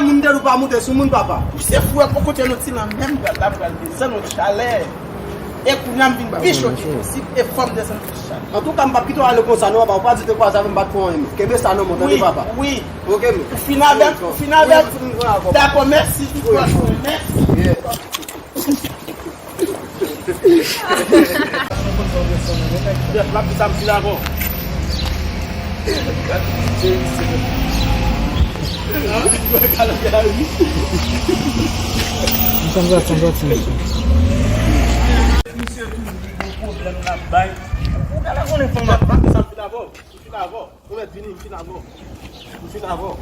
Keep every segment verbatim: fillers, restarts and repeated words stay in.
Kote moun te dou pa moute sou moun, papa. Ou se fou, e kote nou ti lan menm pral la pral desann yon chalè. E kounye a m vin pi choke posib, e fò m desann pi chalè. Antouka, m p ap kite w ale konsa, non, papa. Ou pa di te kwaze avè m, m pa t fè anyen, men. Kenbe sa nan men w, tande, papa. Wi. Ok, men. Ou fin avè m, ou fin avè m. Dakò, mèsi, franchman, mèsi. Chèf, l ap di sa m fin avè w. Misye toujou gen pwoblèm l ap bay. Ou genlè konnen fanm ap bat sa m fin avè w. M fin avè w. Ou mèt vini, m fin avè w. M fin avè w.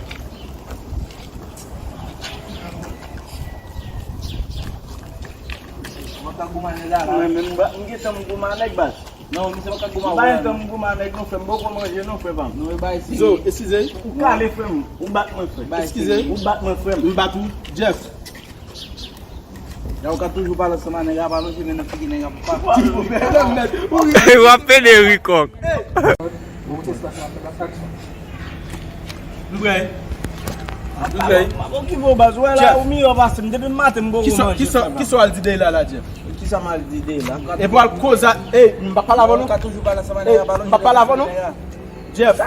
Ka goumen nèg la la. Mwen menm, m gentan m goumen nèg baz. Non, misye pa ka goumen. M pa gentan m goumen nèg non, frè m. M poko manje non, frè pa m. Non, e bay si. Zo, eskize. Ou kale, frè m. Ou bat mwen, frè. Eskize. Ou bat mwen, frè m. M bat ou, Jeff. Jan ou ka toujou pale ansanm a nèg la, pa lonje men nan figi nèg la, papa. W ap pede ri kòk. Nou prè. Nou prè. Mwen okipe w baz, ou wè la, ou miyò pase m. Depi maten m poko manje. Kisa w al di Deyla la, Jeff? Kisa m al di Deyla? Epi w al koze a, ey, m pa pale avè w non. Ou ka toujou pale ansanm a nèg la, pa lonje men nan figi nèg la. Jeff.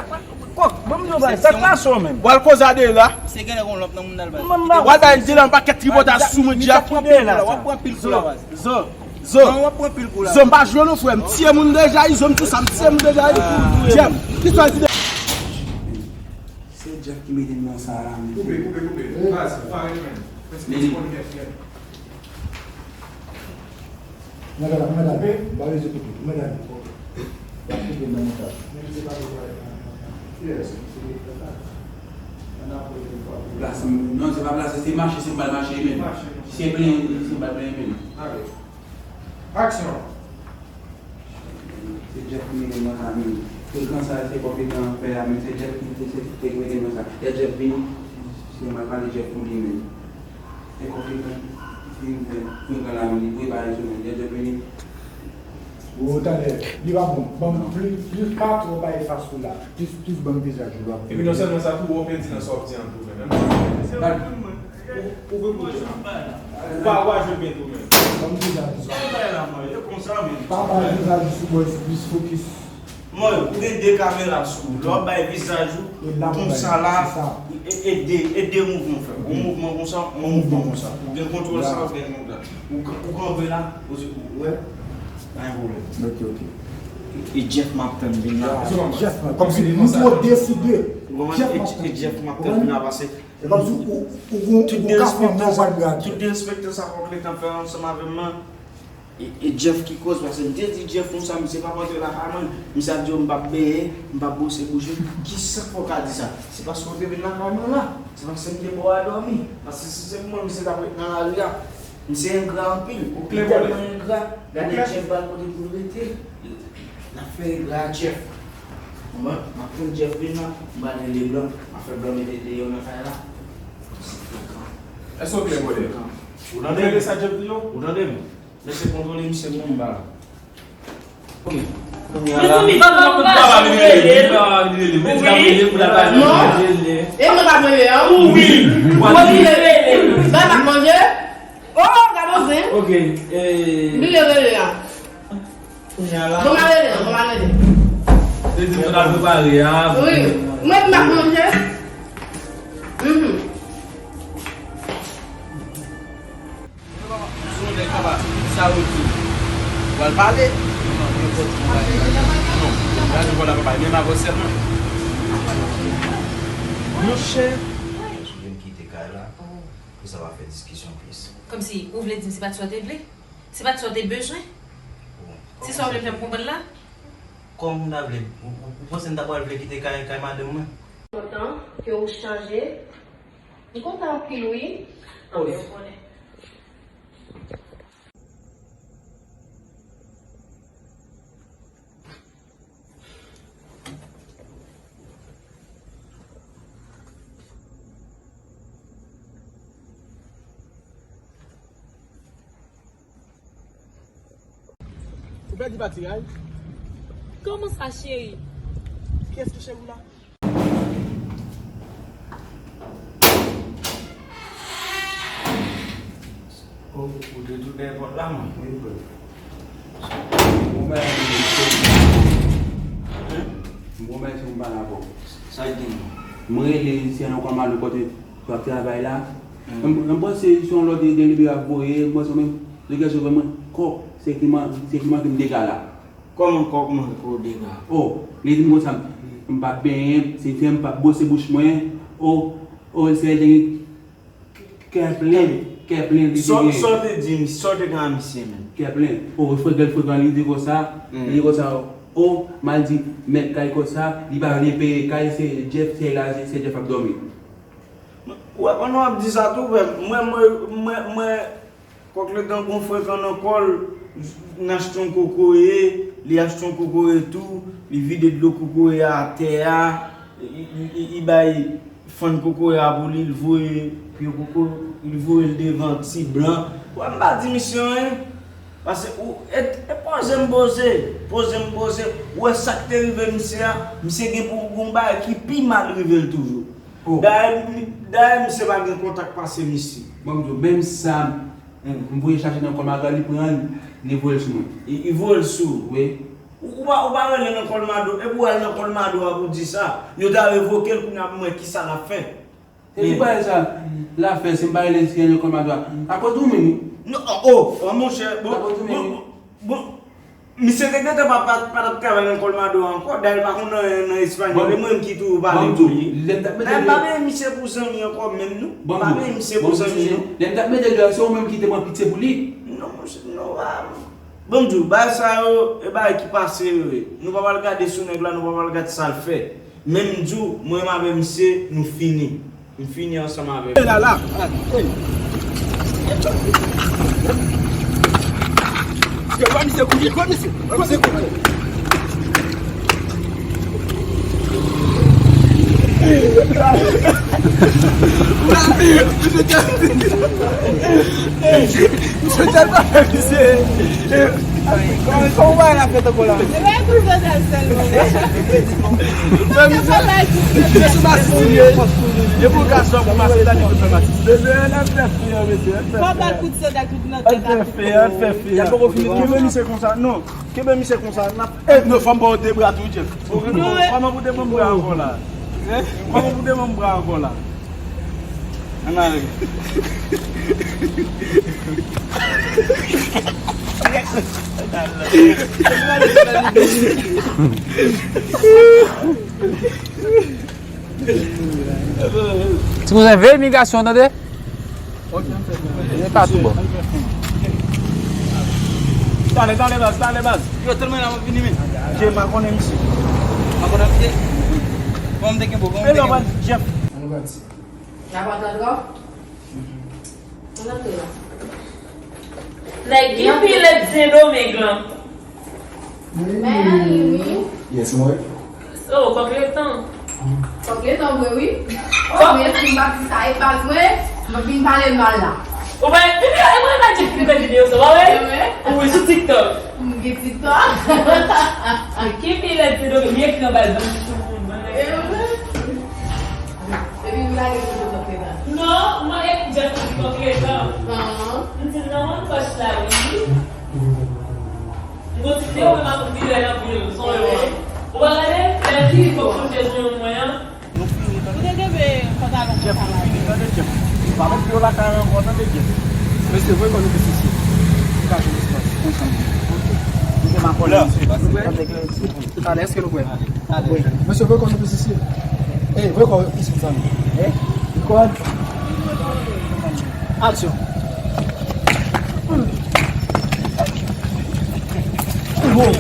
Kòk, ban m di w bagay, sa k pase w menm? W al koze a Deyla. Se genlè gon lòt nan moun nan l bay. W al bay Deyla yon pakèt tripotay sou mwen, Jeff. W ap pran pil kou la, w ap pran pil kou la, baz. Zo, zo. Non, w ap pran pil kou la. Zo, m pa jwe non, frè. M tiye moun deja, Izo, m tou sa, m tiye moun deja. Jeff, kisa w di? Se Jeff ki mete m nan sa la, men. Koupe, koupe, koupe. Baz, ou pa ret menm. Prensip konn kèk frè. Mwen gade, mwen gade. Ba yo se koupe. Mwen gade. Ba koupe nan montaj. Plas, non, se pa plas, se mache, se bal mache menm. Se plen, se bal plen menm. Aksyon. Se Jeff ki mete m nan sa menm. Frekan sa, se konfidans fè a menm. Se Jeff ki, se, se, se ki mete m nan sa. Lè Jeff vini, se mwen pale Jeff pou li menm. Se konfidans, se frekan la menm, li prepare sou mwen. Lè Jeff vini. Ou tande, li pa bon. Ban m plis, plis pa twò bay fas ou la. Plis, plis ban m vizaj ou la. Epi non sèlman sa, tou, ou pèdi nan sa w ap di an tou, menm. Ou, ou vle koute. Ou pa, ou pa jwe byen tou menm. Ban m vizaj ou. Sa bay la, mwen, e konsa menm. Pa bay vizaj ou sou mwen, plis fokis. Mwen, ou gen de kamera sou ou. Lè w ap bay vizaj ou, konsa la, e, e de, e de mouvman w fè. Yon mouvman konsa, yon mouvman konsa. Ou gen kontwòl sa, ou gen kontwòl la. Ou, ou kanpe la, ou, ou, wè, pa gen pwoblèm. Ok, ok. E Jeff m ap tann vin la. Jeff, kòmsi li twò deside. Ou konprann? E Jeff m ap tann vin la, pase Se kòmsi ou, ou, ou, ou ka fè yon manje al brake. Tout derespektan sa kòk letan fè ansanm avè m nan. E, e Jeff ki koz, paske m te di Jeff konsa, misye p ap antre lakay mwen. Misye ap di yo m p ap benyen, m p ap bwose bouch mwen. Kisa k fè w ka di sa? Se paske w te vin lakay mwen la. Se paske m te ba w a dòmi. Paske si se pou mwen, misye t ap ret nan lari a. Misye engra anpil. Li tèlman engra. Gade Jeff ba l kote pou l rete. L ap fè engra a Jeff. Mwen, m ap tann Jeff vin la, m pral rele Blan, m ap fè Blan mete deyò nan kay la. Èske w klè, brother? Ou tande? Ou tande sa Jeff di yo? Ou tande m? Mesye kontwole misye pou m ba la. Ok. Kounye a la. Mezanmi, papa, papa vin rele m, papa vin rele m. Ou di l ap rele m pou l al ba l manje. E mwen pa manje an. Ou wi. Ou di l rele m. Ba m ap manje. Oh, gade zen. Ok, eh. Bliye rele a. Kounye a la. Bon, m a rele, bon, m a rele. Se di tout al prepare a. Wi. Mwen, m ap manje. Mhm. Sa yo di. W al pale. Non, gade vwala papa, menm avè w sèlman. Monchè. Ou vin kite kay la. Pou sa pa fè diskisyon plis. Kòmsi, ou vle di m se pa t sa w te vle? Se pa t sa w te bezwen? Se sa w vle fè m konprann la? Kòman m ta vle? Ou, ou, ou panse m ta pral vle kite kay, kay madanm mwen? Kontan ke ou chanje. M kontan anpil, wi. Anben, ou konnen. Ou pèdi batri a wi. Kòman sa, cheri? Kiyès ki cheri w la? O, ou te tounen pòt la, mwen. Wi, frè. Bon bagay, bon bagay, se yon bagay avè w. Sa l gen? Mwen rele isi a nan Kòmalou kote w ap travay la. M, m panse se yon lòd de, de libere ap voye, m panse menm, li gen sou mwen, kòk, se ki man, se ki manke m dega la. Kòman, kòman, kòman, dega? O, li di m konsa, m p ap benyen, se fè m p ap bwose bouch mwen. O, o, se te gen kè plen, kè plen li te gen. Sa w te di m, sa w te gen a misye menm? Kè plen. O, frekan, frekan, li di konsa, li di konsa, o, m al di mèt kay konsa, li pa vle peye kay, se Jeff, se la, se, se Jeff ap dòmi. Ou wè, pandan w ap di sa tou, frè m, mwen, mwen, mwen, mwen, Kòk letan gon frekan nan kò l, n achte yon kokoye, li achte yon kokoye tou, li vide dlo kokoye a atè a, li, li, li, li bay fann kokoye a pou li, li voye pye koko, li voye l devan ti blan. Wè, m pa di misye anyen. Paske ou, e, e poze m poze, poze m poze. Ou wè sa k te rive misye a, misye gen pou gon bagay ki pi mal rive l toujou. Oh. Dayè, dayè misye pa gen kontak pase misye. Bon, m di w, menm sa, m voye chache nan kòmanda, li pran l, li voye l sou mwen. Li, li voye l sou ou? Wi. Ou, ou pa, ou pa rele nan kòmando, epi w al nan kòmando a pou di sa. Yo ta revoke l, kounye a pou m wè kisa l ap fè. Se ki bagay sa l ap fè, si m pa rele, si rele kòmando a? Akoz ou menm, wi. Non, oh, oh, oh, monchè, bon, akoz ou menm, bon, wi. Bon, misye te gentan pa, pa, pa t ap travay nan kòmando a ankò, dayè l pa konn anyen nan espanyòl, e mwen menm ki toujou pale pou li. Dayè m pa peye misye pou zanmi ankò menm, non. M pa peye misye pou zanmi, non. Lè m t ap mete dlo a, se ou menm ki te pran pitye pou li. Non, monchè, non, pa. Bon, m di w, bagay sa yo, e bagay ki pase yo ye. Nou pa pral gade sou nèg la, nou pa pral gade sa l fè. Men m di w, mwen menm avè misye, nou fini. M fini ansanm avè l. E la, la. Yo pa misye kouri, pa misye. Pa misye kouri. Misye tèlman fè misye. Kòman w wè la fèt ankò la? Se pa kout sandal sèlman. Misye sou masis li ye. E pou gason pou masis la, li pou fè masis. Mesye, n ap fè fi an, mesye. Fò ba kout sandal tout nan tèt. Ann fè fi an, ann fè fi an. Kenbe misye konsa, non. Kenbe misye konsa. N ap, eh, non, fò m ba w de bra tou, Jeff. Kòman pou de ban m bra ankò la? Kòman pou de ban m bra ankò la? Ann ale. Ti kouzen, veye imigrasyon, tande? Se pa tou bon. Talè, talè, baz, talè, baz. Yo, tèlman la, m ap vini, men. Je pa konnen misye. Pa konnen misye? Bon, m te gen bon, bon, m te gen bon. Jeff. Ann pati. N ap atann ankò? Ann antre la. Nèg ki pi lèd Sendomeng lan. Men li, wi. Yes, mwen. Oh, kòk letan. Kòk letan, mwen, wi. Oh, men si m pa di sa, e pa vre. M ap vin pale l mal la. Ou pa, e mwen pa di ki fè videyo sa, pa vre? Ou wi, sou TikTok. M gen TikTok. Ki pi lèd Sendomeng, li ekri anba l, ban m sou moun, ban m. E vre? Epi nou lage foto kòk letan. Non, mwen e Jeff di kòk letan. M di l nan mòn pòch la, wi. M gon ti videyo mwen pa konn vire nan videyo, son yo an. Ou pa gade? Lè ki fòk m te jwenn mwen an. Nou fini, tande. Ou te kenbe pantalon konsa la. Jeff, nou fini, tande, Jeff. Pa met pye w lakay ankò, tande, Jeff. Mesye, voye kò nou plis isi. Nou ka jwenn espas. Konsa. Ok. Nou gen makòl la. Tande, èske nou prè? Wi. Mesye, voye kò nou plis isi. Ey, voye kò isi, mezanmi. Ey, kò. Aksyon. Bon.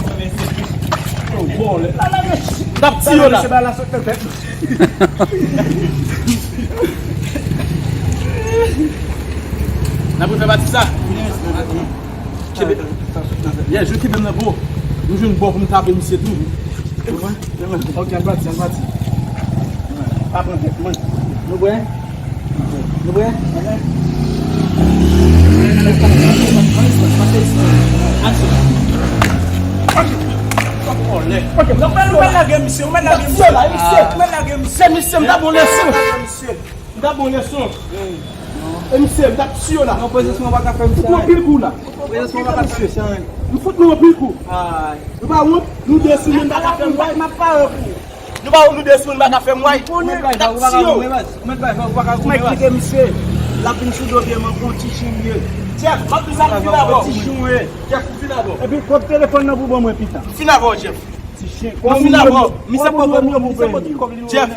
Bon, bon, lè. N ap tiye w la. N ap refè pati sa. Kenbe. Yeah, jwe kenbe m nan, bro. Nou jwenn bò pou m tape misye tou. Ok, ann pati, ann pati. Pa pran tèt mwen. Nou prè? Nou prè? Aksyon. Ok. Ok, nou mèt lage misye, nou mèt lage misye. Misye, misye, m ta bon leson. Misye. M ta bon leson. E misye, m t ap tiye w la. Non, prezans mwen pa ka fè misye anyen. Fout nou anpil kou la. Prezans mwen pa ka fè misye anyen. M fout nou anpil kou. Ay. Nou pa wont, nou de sou mwen pa ka fè m way. M ap pare pou ou. Nou pa wont, nou de sou mwen pa ka fè m way. M t ap tiye w. Ou mèt bay, ou pa ka goumen baz. Mwen kite misye. L ap vin sou do pye m ankò, ti chen li ye. Jeff, m ap di sa pou fin avè w. Ti chen w ye. Jeff, pou fin avè w. Epi kòb telefòn nan pou ban mwen pita. Fin avè w, Jeff. Ti chen. Pou fin avè w. Misye poko, misye poko kòb li. Jeff.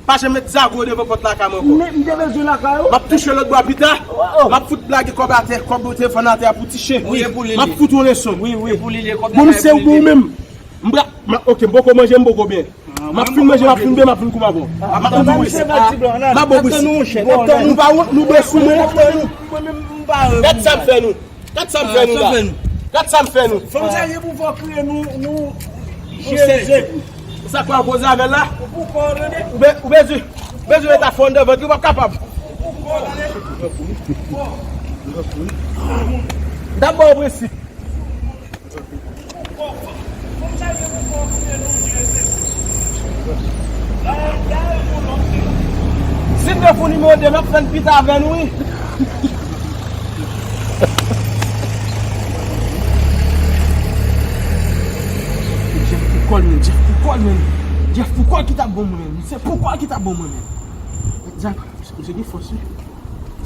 Pa janm met zago devan pòt lakay mwen ankò. M te bezwen lakay ou. M ap touche lòt bò a pita. M ap fout lage kòb atè, kòb telefòn atè a pou ti chen. Wi, e pou li. M ap fout ou leson. Wi, wi. E pou li, kòb lakay pou li. Bon, misye ou menm. M pa, m, ok, m poko manje, m poko byen. M ap fin manje, m ap fin byen, m ap fin koupe avè w. M ap fin koupe. M ap bon, wi. Nou pa wont, nou de sou mwen. Gad sa m fè nou. Gad sa m fè nou la. Gad sa m fè nou. Fanm sa gen pou fò kriye nou, nou jere. Sa kwa w koze avè l la? Ou be-, ou bezwen, ou bezwen met afè anndan vant li, ou p ap kapab. Dabò prensip. Si n te founi nimewo de, m ap fè l pita avè nou, wi. Jeff pou kò l, men. Jeff pou kò l, men. Jeff pou kò l ki t ap bon mwen, men. Se pou kò l ki t ap bon mwen, men. Jack, misye gen fòs, wi.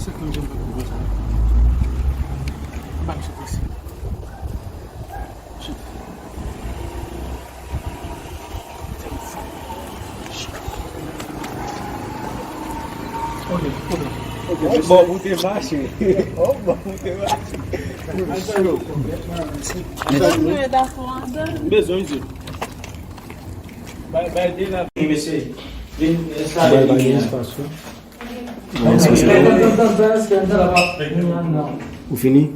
Se konn jan m pa konn sa. Ba misye fòs. Bon, ou te mache. Bon, ou te mache. Bezwen di. Bay, bay de la. Mesye, vin enstale. Bay, bay espas yo. Ou fini?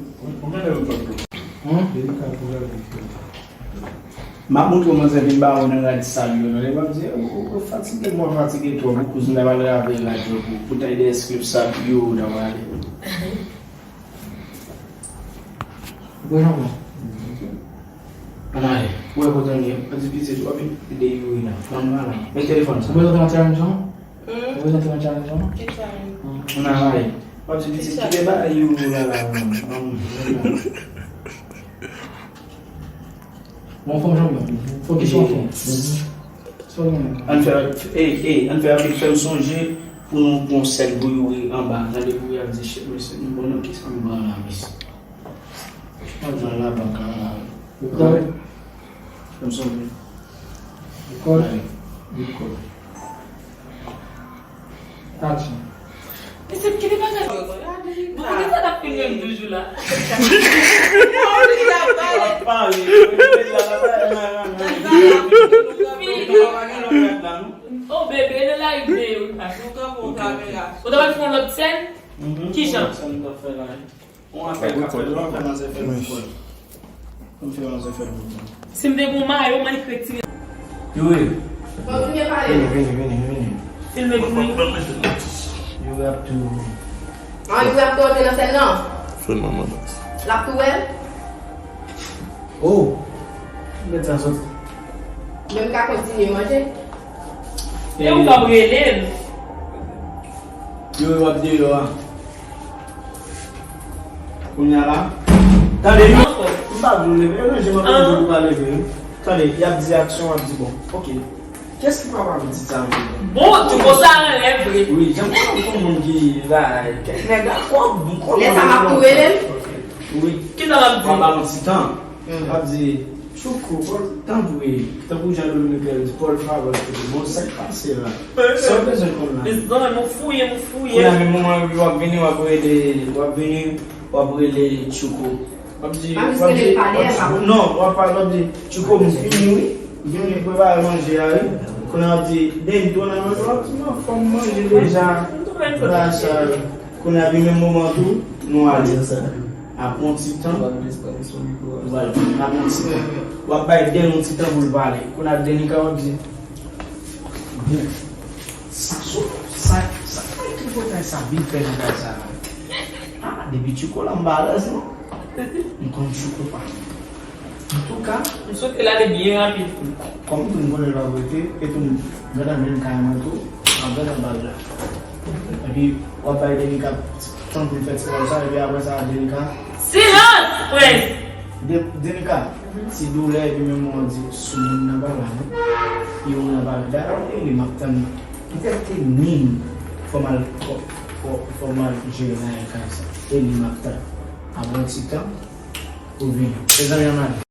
M ap montre w manzè vin ba ou nan rad sal yo, non, lè m ap di, ou, ou, ou fatige, mwen fatige twòp, ou kouzin la pral lave rad yo pou, pou tande èske sa yo ta prale. Ou pran jan mwen. Ann ale, ou wè kote n ye, pa di pitit, w ap ede Youri la, fann pa la. Met telefòn sa. Ou bezwen te nan challenge lan? Hmm? Ou bezwen te nan challenge lan? Ki challenge? Ann ale. W ap di pitit, kite bagay Youri la la, non. Bon, fanm jan mwen. Fokis sou fanm. Ann fè, ey, ey, ann fè rapid, fè m sonje pou nou pran sèn pou Youri anba. Tande Youri ap di, "Shit, mesye, nou bon nan kisa m pran la, mesye?" Ann nan labank la. Record. Fè m sonje. Record. Record. Action. Mesye, kite bagay. Bon, poukisa n ap fin menm toujou la? Pale, pale, pale. Oh, bebe, nan la ide yo. Ou ta pral fè yon lòt sèn? Kijan? Yon afè k ap fèt la, fè manzè fè bout kò l. Fè manzè fè bout kò l. Si m te gon mayo, mwen t retire. Youri. Bon, vini pale. Vini, vini, vini, vini. Filme pou mwen. Youri ap tou. Ah, Youri ap tou antre nan sèn nan? Sèlman manman. L ap tou wè l? Oh. Mèt sa soti. Men m ka kontinye manje? E ou p ap rele l? Youri, w ap deyò a. Kounye a la. Tande, m pa vle w leve. E ranje m ap mande w pou pa leve, wi. Tande, y ap di aksyon, w ap di bon. Ok. Kiyès ki papa pitit sa menm? Bon, Tchouko sa anlè vre. Wi, jan m konnen w se yon moun ki la, kèk nèg a kòb, m konnen. Lè sa m ap tou rele l? Wi. Kisa w ap di? W ap ba l yon ti tan. W ap di, Tchouko, Pòl, tanpri, tankou jan Dominik yo di, Pòl favè, bon, sa k pase la? Sa w bezwen konn la? Mezanmi, mwen fouye, mwen fouye. Kounye a, menm moman w ap vini, w ap rele, w ap vini, w ap rele Tchouko. W ap di, w ap di, w ap di, non, w ap pale, w ap di, Tchouko, m fini, wi. Vini prepare manje a, wi. Kounye a, w ap di, Deni, tou nan manje, w ap di, non, fò m manje deja. Bagay sa, wi. Kounye a, pi menm moman tou, nou ale. Apre yon ti tan. Vwala, apre yon ti tan. W ap bay Deni yon ti tan pou l pale. Kounye a, Deni ka w ap di, bon, sa, sa, sa, sa tripotay sa vin fè nan kay sa la? Ah, depi Tchouko la, m pa alèz, non. M konn Tchouko pa. Antouka, m swete l ale byen rapid tou. Kòm tou m konnen l p ap rete, e tou m gentan menm kay mwen tou, m ap gentan ba l la. Epi, w ap bay Denika tan pou l fè ti kòb sa, epi apre sa, Denika. Silans, prens! De-, Denika, ti doulè, epi menm mwen di, sou moun nan pa la, non. Yo nan pa la, dayè, e li m ap tann. Petèt ke ni fò m al, fò, fò, fò m al jere nan kay sa. E li m ap tann. Apre yon ti tan, ou vini. Mezanmi, ann ale.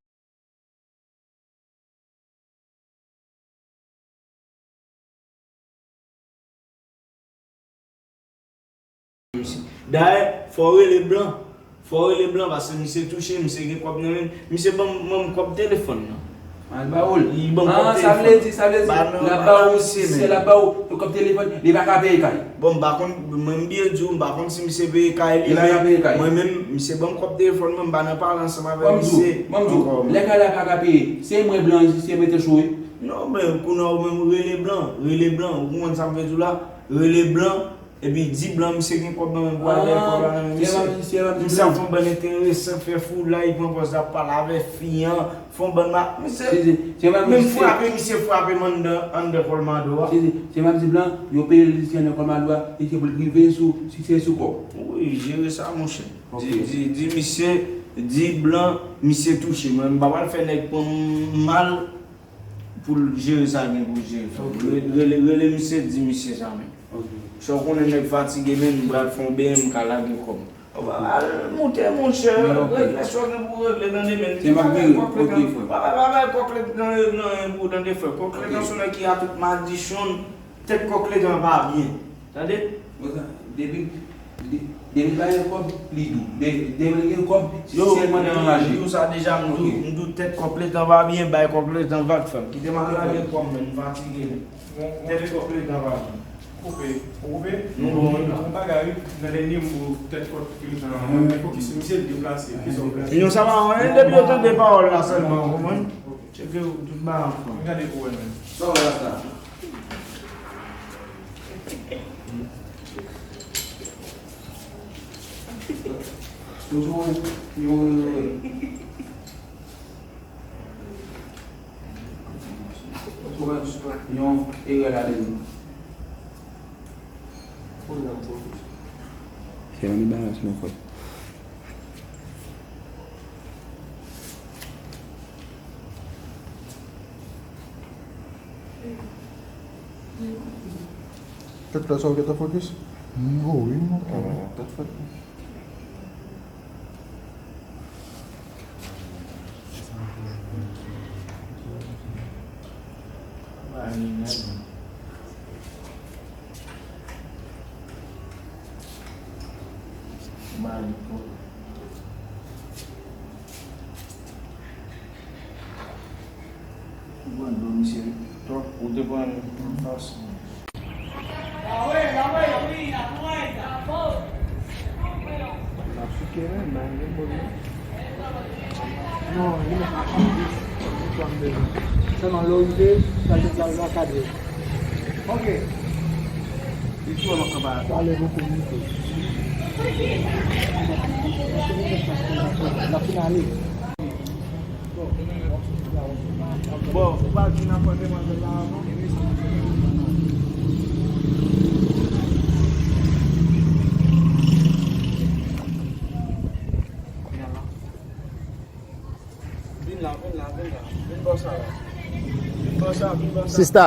Dayè, fò w rele Blan. Fò w rele Blan, paske misye touche, misye gen kòb nan men l. Misye ban m, ban m kòb telefòn nan. Al ba ou l. Li ban m kòb telefòn. Ah, sa vle di, sa vle di, l ap ba ou, se l ap ba ou yon kòb telefòn, li pa ka peye kay. Bon, m pa konn, mwen m byen di w, m pa konn si misye peye kay li, men mwen menm, misye ban m kòb telefòn mwen, m pa nan pale ansanm avèk misye ankò. Lè kay la pa ka peye, se mwen blan, se mete sou wi. Non, men kounye a ou menm rele blan, rele blan, ou konprann sa m vle di w la? Rele blan, epi di blan misye gen kòb nan men pou al bay kòb la nan men misye. Misye ap fè yon bann enteresan, fè foulay, pran pòz l ap pale avèk fi an, fè yon bann ma-, misye menm frape, misye frape m anndan, anndan kòlmado a. Se, se, se m ap di blan, yo peye l isit anndan kòlmado a, e se pou l rive sou, si se sou kòb. Wi, jere sa, monchè. Di, di, di misye, di blan, misye touche. Mwen, m pa pral fè nèg pran m mal pou l jere sa l gen pou l jere. Rele, rele, rele misye, di misye sa menm. Sa w konnen nèg fatige menm, m pral fè yon benyen, m ka lage kòb. Al moute, monchè, regle sa w gen pou w regle nan demen. Pa bay kòk letan, pa bay, pa bay kòk letan nan anyen pou w tande frè. Kòk letan se yon nèg ki a tout madichon, tèt kòk letan pa byen. Tande? Depi, depi l bay kòb, li dou. Depi l gen kòb, sèlman nan manje. M di w sa deja, m di w, m di w tèt kòk letan pa byen, bay kòk letan vag frè m. Kite m al lage kòb mwen, m fatige. Tèt kòk letan pa byen. Koupe. Ou koupe? Nou bon, wi, la. Yon bagay, wi, nan dènye mo, tèt kòk ki nan, mwen, men fokis, misye deplase. Kisa w plase? Non, sa pa anyen, depi yo tande pawòl la sèlman, ou konprann? Tcheke tout bagay anfòm. Gade pou wè, men. Sa w wè la sa? Toujou yon, yon, yon, yon erè ladan li. Se yon anbarasman, frè. Tèt la, sa w gentan fokis? Oh, wi, m ok. Tèt fèt. Ou pran dlo misye twòp, ou te pran anfas. Non, li menm a pa plis. Sèlman lè w rive, sa jwenn sa, sa kadre. Ok. Li tou an anba. Sa lè nou kominike. N ap fin ale. Bon, ou pa di n ap pran demwazèl la avan? Vin la, vin la, vin la. Vin bò sa la. Vin bò sa, vin bò sa. Sista.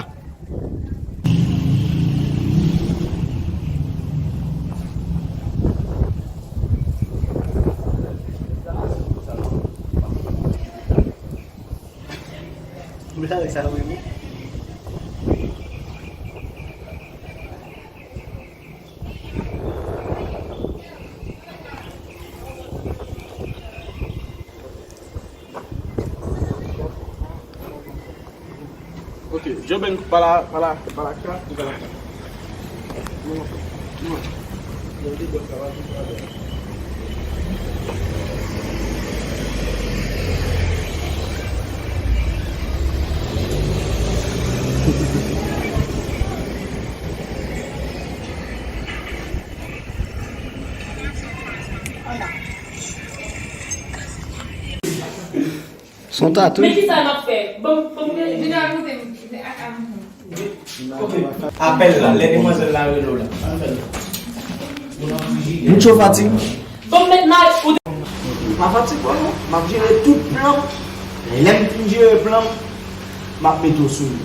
Mwen ta wè sa, wi, wi. Ok, Joben, pa la, pa la, pa la ka, pa la ka. Non, non. Son tatouch. Men kisa m ap fè? Bon, bon, vin, vin rakonte m. Apèl la, lè demwazèl la rele w la. Moucho fatig. Bon, m met mal ou. Pa fatig, bon, non. M ap jere tout plan. Lè m fin jere plan, m ap mete w sou li.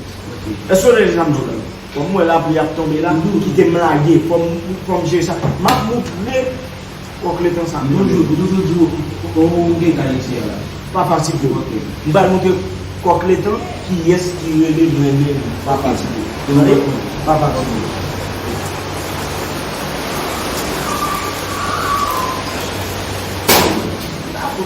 Èske w tande sa m di w la? Kòm m wè lapli ap tonbe la, kite m lage, fò m, fò m jere sa. M ap moutre kòk letan sa. Toujou, toujou di w, ou gen kay isi a la. Pa fatige w. Ok. M pral moutre kòk letan kiyès ki rele vrè men. Pa fatige w. Tande? Pa fatige w.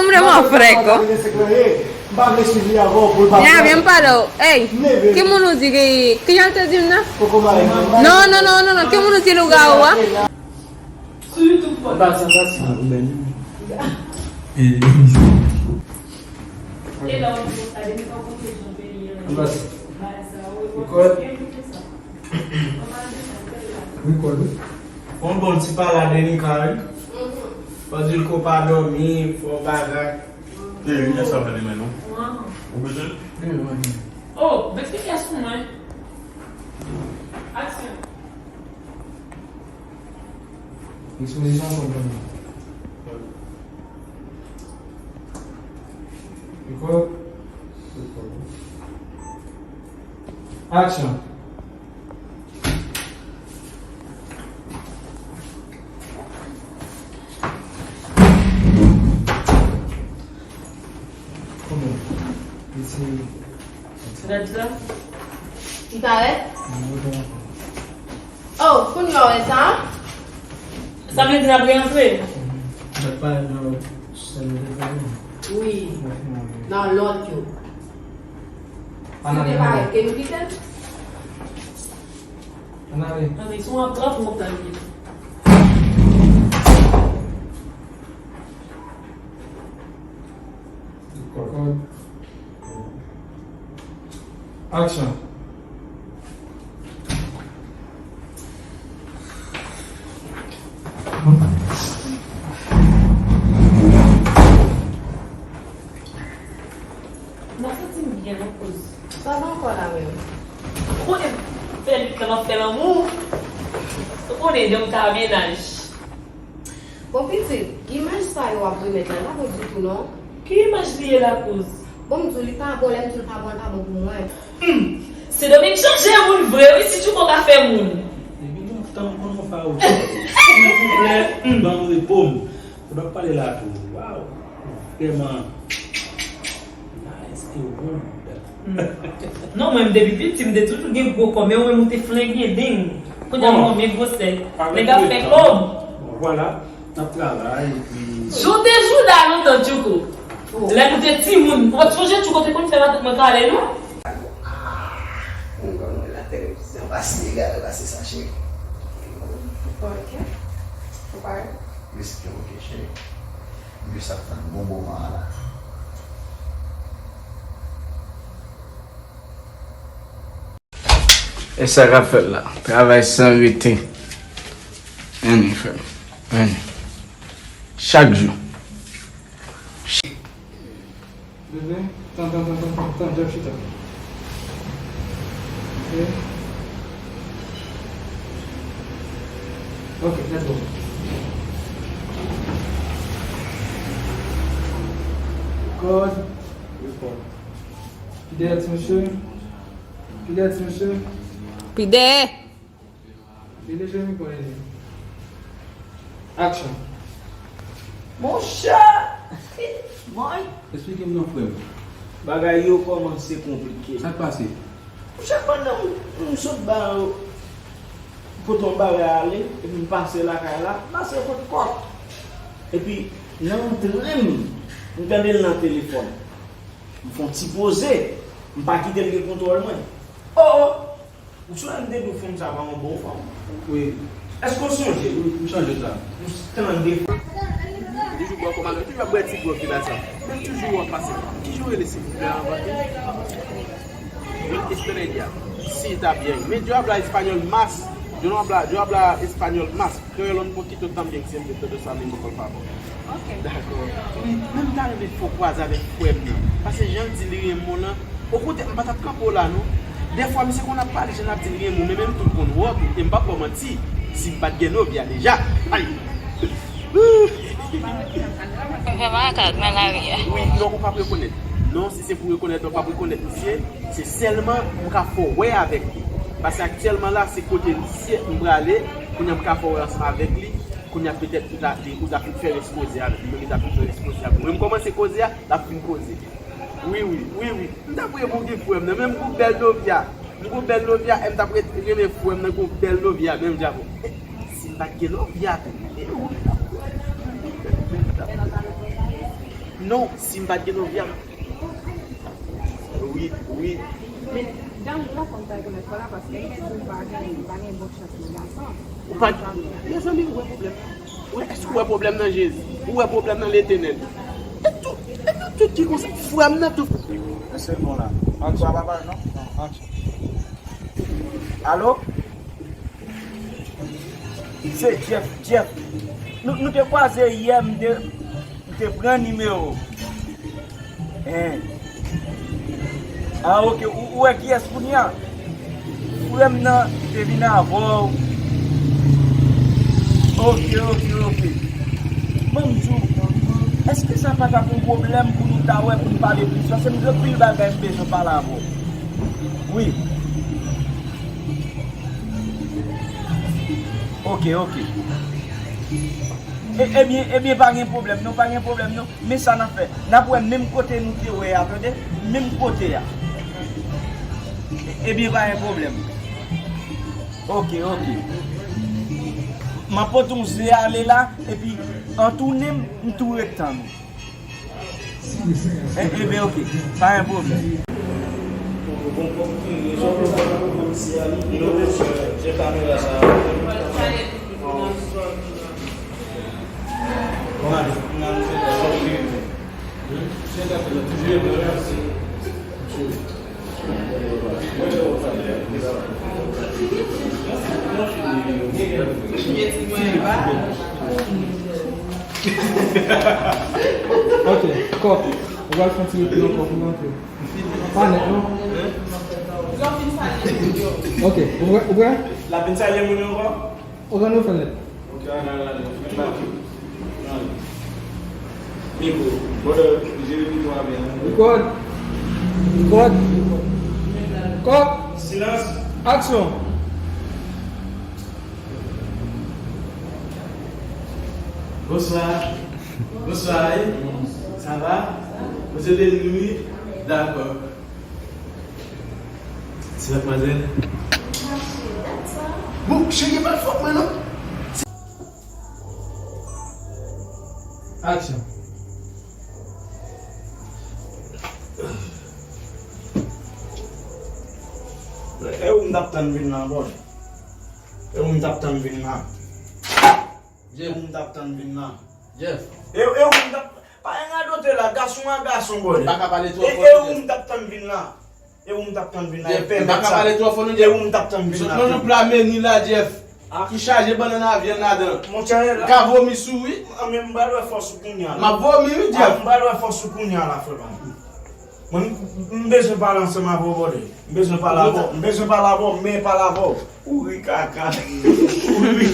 Mwen vrèman frè kò. Mwen a byen pale w. Ey, ki moun ou di ki, ki jan l te di m nan? Non, non, non, non, non. Ki moun ou di lougawou a? Sou YouTube, fò. Anba sa, anba sa. Ah, ou bèl. Eh. E la, ou di konsa, depi pa konte jan peyi an. Anba sa. Record. Record. Fò bon ti pale a Denica, wi. Fò di l ko pa dòmi, fò bagay. Eh, vin sa fè demen, non? Ou bezwen? Oh, bet ki pyès pou mwen. Aksyon. Ekspozisyon an konn konn. Record. Action. Kòman? Li se Rèd la? Li parèt? Oh, kounye a w wè sa? Sa vle di n ap reantre? N ap pale nan lòt sèl yo te fè yo. Wi, nan lòt yo. Si w te parèt, ke nou kite l? Ann ale. Ann ale, si w ap trap, w ap trap. Action. M ap santi m byen nan koz. Sa va ankò la menm? Ou konnen fè lit la m ap fè lanmou. Ou konnen jan m ka mennaj. Bon pitit, imaj sa yo w ap remèt la, pa bon ditou non. Ki imaj li ye la kouz? Bon m di w li pa bon, lè m di w li pa bon, li pa bon pou mwen. Hmm. Se Dominique chanje moun vre wi, si Tchouko ka fè moun. Depi lontan m konn yon fawout. Silvouplè, ban m repo m. Fò n ap pale la tou. Waw. Vrèman. Nice e wonn. Non, mwen menm depi piti, m te toujou gen gwo kò, men ou menm ou te flengen deng. Kounye a m konbyen gwosè. Nèg ap fè kòb. Bon, vwala, n ap travay, epi. Jou te jouda lontan, Tchouko. Lè nou te timoun, ou pa t sonje Tchouko te konn fè matant mwen kale, non? Ah, m konn wè la televizyon, pase egare, pase sa, cheri. Ok. Ou pare? Respè, ok, cheri. M jis ap tann bon moman an la. E sa k ap fèt la? Travay san rete. Ann frè m. Ann. Chak jou. Bebe, tan, tan, tan, tan, tan, tan, Jeff, chita. Ok. Ok, let's go. Record. Record. Pi dèyè, ti mesye. Pi dèyè, ti mesye. Pi dèyè. Li deja mikwo li. Action. Monchè! Boy! Eksplike m non, frè m. Bagay yo kòmanse konplike. Sa k pase? Monchè, pandan m, m sot ba yo kote yon bagay ale, epi m pase lakay la, m pase kote kòk. Epi, nan rantre m, m tande l nan telefòn. M fè yon ti poze. M pa kite l gen kontwòl mwen. Oh, oh! Ou sonje m te di w fanm sa pa yon bon fanm? Wi. Èske w sonje? Wi, m sonje sa. M tande. Li toujou bwè kòmandan, li toujou ap bwè ti gwòg li la sa. Men m toujou wè w ap pase. Kijan w rele silvouplè anvan tou? Yo, Estrella. Sí, está bien. Men yo habla español más. Yo no habla, yo habla español más. Créelo un poquito también, si entiendes todo esa lengua, por favor. Ok. Dakò. Wi, men m ta renmen fè w kwaze avèk frè m nan. Paske jan l di li renmen w lan, okontrè, m pa t ap kanpe w la non. Dèfwa, misye konn ap pale, jan l ap di li renmen w, men menm tou l konn wè w tou, e m p ap ba w manti, si m pa t gen nobya deja. Ay! M fè makak nan lari a. Wi, non, ou p ap rekonèt. Non, si se pou rekonèt, ou p ap rekonèt misye. Se sèlman m ka fè w wè avèk li. Paske aktyèlman la, se kote misye m prale, kounye a m ka fè w wè ansanm avèk li, kounye a petèt ou ta, ou ta fin fè rès koze avèk li, men li ta fin fè rès koze avèk ou. Men m kòmanse koze a, l ap fin koze. Wi, wi, wi, wi. M t ap rele pou gen frè m nan, men m gon bèl novya. M gon bèl novya, e m t ap ret-, rele frè m nan gon bèl novya, menm jan avè w. Si m pa t gen novya tou. E wi. Non, si m pa t gen novya. Wi, wi. Men, damou la konn sa rekonèt kò la paske m di w pa gen, pa gen bon chans nan gason. Ou pa, mezanmi, ou wè pwoblèm. Ou wè, èske ou wè pwoblèm nan Jezi? Ou wè pwoblèm nan Letènèl? E tout, e nou tout ki konsa, frè m nan tou. Mwen se bon la. Ann swa papa, non? Non, ann swa. Alo? Se Jeff, Jeff. Nou, nou te kwaze yè, m te, m te pran nimewo. Hein. Ah, ok. Ou, ou wè kiyès kounye a? Frè m nan te vin avè w. Ok, ok, ok. Ban m di w, èske sa pa t ap yon pwoblèm pou nou ta wè, pou n pale plis? Paske m gen anpil bagay m bezwen pale avè w. Wi. Ok, ok. E, ebyen, ebyen, pa gen pwoblèm non, pa gen pwoblèm non. Men sa n ap fè, n ap wè menm kote nou te wè a, tande? Menm kote a. E, ebyen, pa gen pwoblèm. Ok, ok. M ap pote yon ze ale la, epi an tounen m, m tou ret tann ou. E, ebyen, ok. Pa gen pwoblèm. Ok, kòk. Ou pral fè yon ti retou ankò pou rantre. Pa nèt, non? Ok, ou prè? Ou prè? L ap vin salye moun yo ankò? Ou konn nou fè nèt. Ok, ale, ale, ale. Ale. Mikwo. Brother, jere mikwo a byen. Record. Record. Kòk. Silans. Aksyon. Bonswa. Bonswa, wi. Sa va? Bondye beni nou, wi. Dakò. Ti matmwazèl. Bon, cheri, pa fòk mwen, non. Aksyon. E ou m t ap tann vin la, bòs. E ou m t ap tann vin la. Jeff. E ou m t ap tann vin la. Jeff. E, e ou m t ap, pa gen radote la, gason a gason, bòs. Ou pa ka pale twò fò, Jeff. E, e ou m t ap tann vin la. E ou m t ap tann vin la. Jeff, ou pa ka pale twò fò, non, Jeff. E ou m t ap tann vin la. Sot nan yon pla meni la, Jeff. Ki chaje bannann a vyann ladan. Monchè, ou ka vomi sou, wi. An, men m pral wè fòs ou kounye a la. M ap vomi, wi, Jeff. A, m pral wè fòs ou kounye a la, frè pa m. Mwen, m, m bezwen pale ansanm avè w, bòs. M bezwen pale avè w. M bezwen pale avè w, men pale avè w. Ou ri kaka. Ou ri.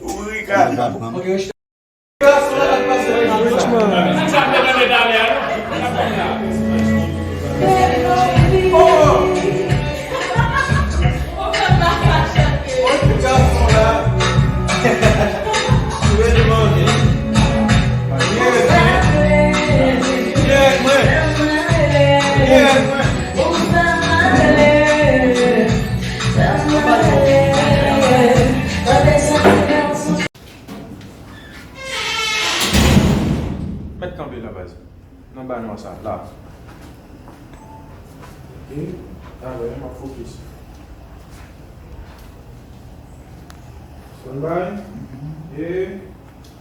Ou ri kaka. Ok, Mèt kanpe la, baz. Nan ba nwa sa, la. Ok. Talè, m ap fokis. Standby. E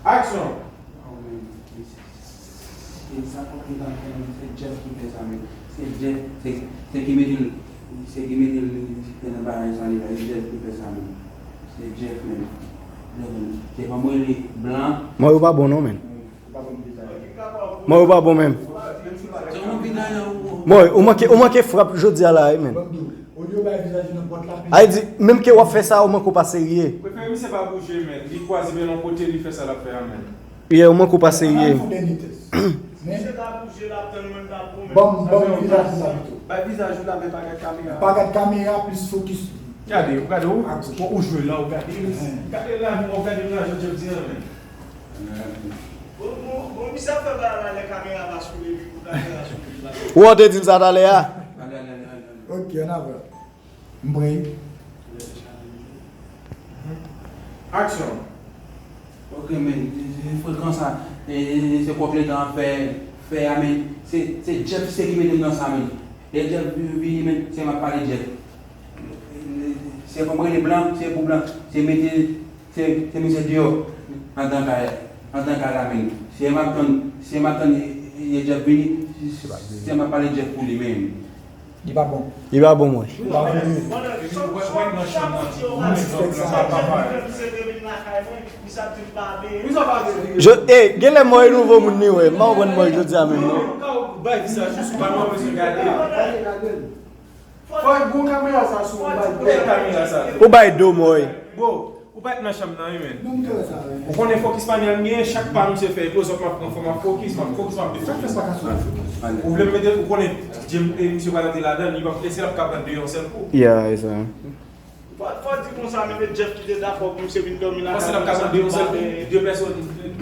aksyon! Se sa kòk li t ap fè, men se Jeff ki fè sa, men. Se Jeff, se, se ki mete l, se ki mete l nan bagay sa li la, se Jeff ki fè sa, men. Se Jeff, men. Se pa mwen li blan. Mwen yo pa bon non, men. Mwen yo pa bon menm. Mwen, ou manke, ou manke frap jodi a la, wi, men. Ay di, menm ke w ap fè sa, ou manke w pa serye. Prefere misye pa bouje, men. Li kwaze men yon kote, li fè sa l ap fè a, men. Yeah, ou manke w pa serye. Misye ta bouje, l ap tann mwen, l ap pran men. Ban m, ban m vizaj ou la pito. Bay vizaj ou la, men pa gad kamera. Pa gad kamera, plis fokis. Gade, ou gade, ou, ou, ou jwe la, ou gade. Gade la, ou gade la, jodi a, men. Bon, bon, bon, misye ap fè bagay la, lè kamera pa sou li, epi pou Ou te di m sa talè a? Ok, ann avan. M prè. Aksyon. Ok men, se frekan sa, se kòk letan ap fè, fè a men, se Jeff se ki mete m nan sa men. Lè Jeff vini men, se m ap pale Jeff. Se kòm rele blan, se pou blan, se mete, se, se misye deyò, anndan kay, anndan kay la men. Se m ap tann, se m ap tann, e Jeff vini, se m ap pale Jeff pou li men. Li pa bon. Li pa bon mwen. Je, e, genlè mwen e nouvo moun li wè. M pa konprann mwen jodi a menm non. Ou bay do mwen. Ou pa t nan chanm nan wi men. Ou konnen fòk espanyòl m gen, chak pa misye fè klozòp m ap pran fò m ap fokis, m ap fokis, m ap fè fè sa. Ou vle m mete, ou konnen James e misye pral antre ladan, li p ap lese l ap ka pran de yon sèl kou. Yeah, e sa. Fò di konsa men e Jeff ki te dakò pou misye vin dòmi lakay mwen. Panse l ap ka pran de yon sèl kou, de pèsòn,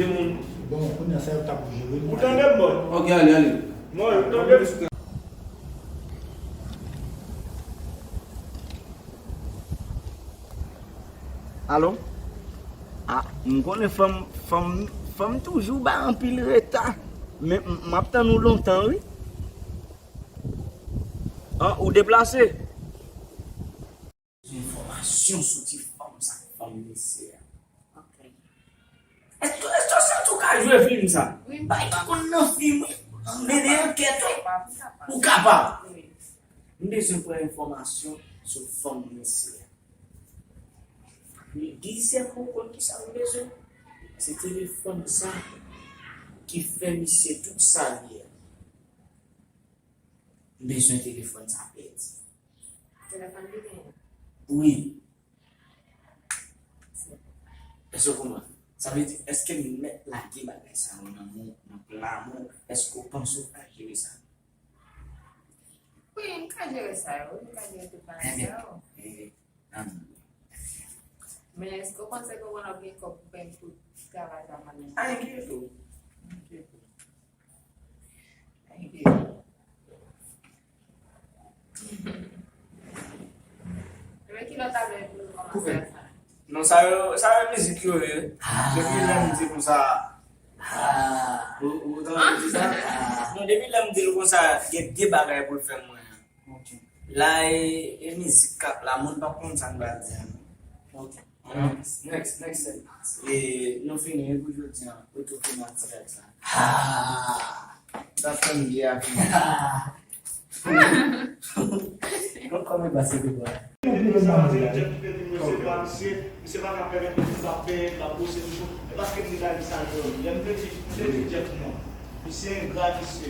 de moun. Bon, kounye a sa yo t ap jere. Ou tande m bò? Ok, ale, ale. Non, ou tande m? Alo? A, m konnen fanm, fanm, fanm toujou bay anpil reta, men m ap tann ou lontan wi. An, ou deplase? Enfòmasyon sou ti fanm sa k fanm mesye a. Èske, èske w santi w ka jwe fim sa? Bay pa konn nan fim wi. Men de ankèt wi. Ou kapab. M bezwen pran enfòmasyon sou fanm mesye a. Li dizyèm mwen konn kisa m bezwen. Se telefòn sa ki fè misye tout sa li ye. M bezwen telefòn sa pèdi. Telefòn li genyen? Wi. Èske w konprann? Sa vle di, èske m mèt lage bagay sa yo nan men w, nan plan mwen? Èske w panse w ka jere sa? Wi, m ka jere sa yo, wi, m ka jere tout bagay sa yo. Men èske w panse ke w konn ap gen kòb pou peye pou travay sa mwen menm? Anyen ditou. Anyen ditou. Ebyen ki lòt album pou nou kòmanse ak sa? Non, sa yo, sa yo mizik yo ye. Depi lè m di konsa. Ou, ou tande di sa? Non, depi lè m di l konsa, gen de bagay pou l fè mwen. La e, e mizik k ap la, moun p ap konn sa n pral di an. Ok. Next, next, next. E nou fini wi pou jodi an. Ou tou fini ak ti rèv sa. Ah! Sa fè m byen ak nou. Kòman e pase pou mwen? Misye pa ka pèmèt li, li pa peye, li pa pwose misye. E paske m te ka di sa ankò. Lè m te di, m te di Jeff non. Misye engra, misye.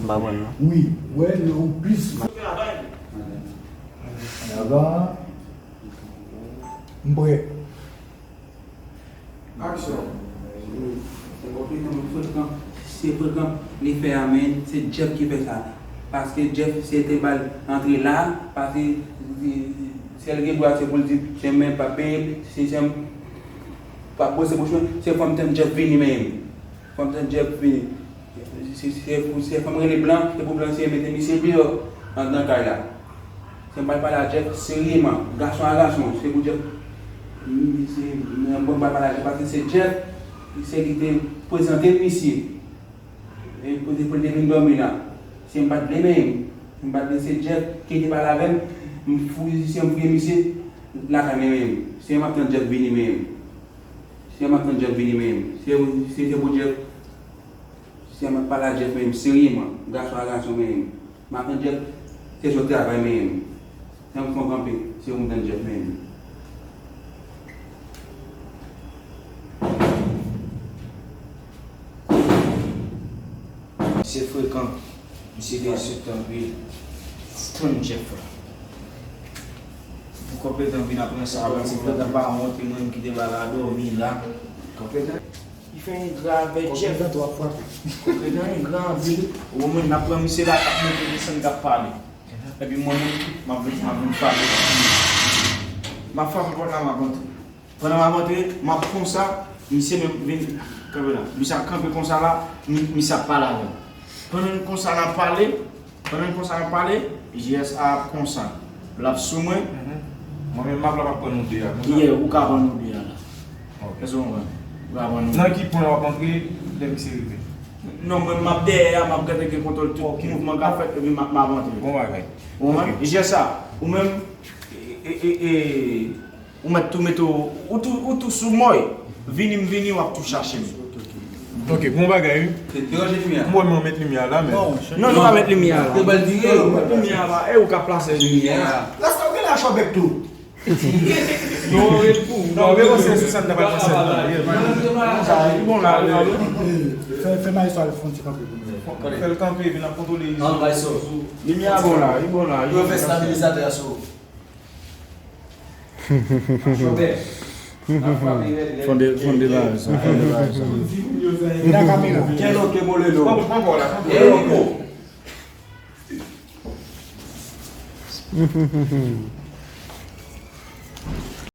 M pa konn non. Wi, wè, yo plis. Travay. Ann avan. M prè. Aksyon. Se konplikan, men frekan. Se frekan li fè a, men se Jeff ki fè sa. Paske Jeff, se te ba l antre la, paske si l gen dwa, se pou l di, se mwen p ap peye, si se m p ap bwose bouch mwen, se fò m tann Jeff vini menm. Fò m tann Jeff vini. Se, se, se fò m rele blan, se pou blan se mete misye deyò anndan kay la. Se m pral pale a Jeff seryeman, gason a gason, se pou Jeff. M, se, m, bon, m pral pale a Jeff paske se Jeff, se li te prezante m misye. E pou, pou l te vin dòmi la. Se m pa t vle menm. M pa t vle, se Jeff ki te pale avè m. M fouye, se m fouye misye lakay mwen menm. Se m ap tann Jeff vini menm. Se m ap tann Jeff vini menm. Se, se, se pou Jeff. Se m ap pale a Jeff menm, seryeman. Gason a gason menm. M ap tann Jeff, se sou travay menm. Lè m fon kanpe, se ou m tann Jeff menm. Misye frekan, misye gen ensektan anpil. Tann Jeff la. Pou konpetan vin aprann sa, se frekan pa wont, e mwen ki te ba la dòmi la. Konpetan. Li fè engra avè Jeff. Konpetan twòp fwa. Konpetan engra anpil. Ou konprann, n ap pran misye la, k ap monte desann, k ap pale. Epi mwen menm tou, m ap vin, m ap vin pale. M ap frape pòt la, m ap antre. Pandan m ap antre, m ap konsa, Misye menm vin kanpe la. Misye ap kanpe konsa la, mi- misye ap pale avè m. Pandan n konsa n ap pale, pandan n konsa n ap pale, J S A ap konsa. L ap sou mwen. Mwen menm m ap la m ap pran nou de a. Yeah, ou ka pran nou de a la. Ok. Èske w konprann? Ou ka pran nou. Nan ki pwen w ap antre lè misye rive? Non, mwen m ap dèyè a, m ap gade gen kontwòl tout mouvman k ap fèt, epi m ap m ap antre. Bon bagay. Ou konprann? J S A, ou menm, e, e, e, ou mèt tou mete w, ou tou, ou tou sou mwen. Vini m vini, w ap tou chache m. Ok, bon bagay, wi. Te deranje limyè. Mwen, mwen met limyè la, men. Non, nou pa met limyè la. Te bal dire. Ou met limyè la, e ou ka plase limyè. Rasta ou gen la chòbèk tou. Non, ret pou. Non, men se sou sèn nan pa sèn nan. Sa, li bon la, li bon. Fè fè maestro al fè yon ti kanpe pou nou. Fè l kanpe, vin ap kontwole. An bay so. Limyè bon la, li bon la. Yo fè stabilizatè a sou. Chòbè. Fonde, fonde la, sa. Nan kamera. Kèl oke molelo. Pran pran kò la. E liko.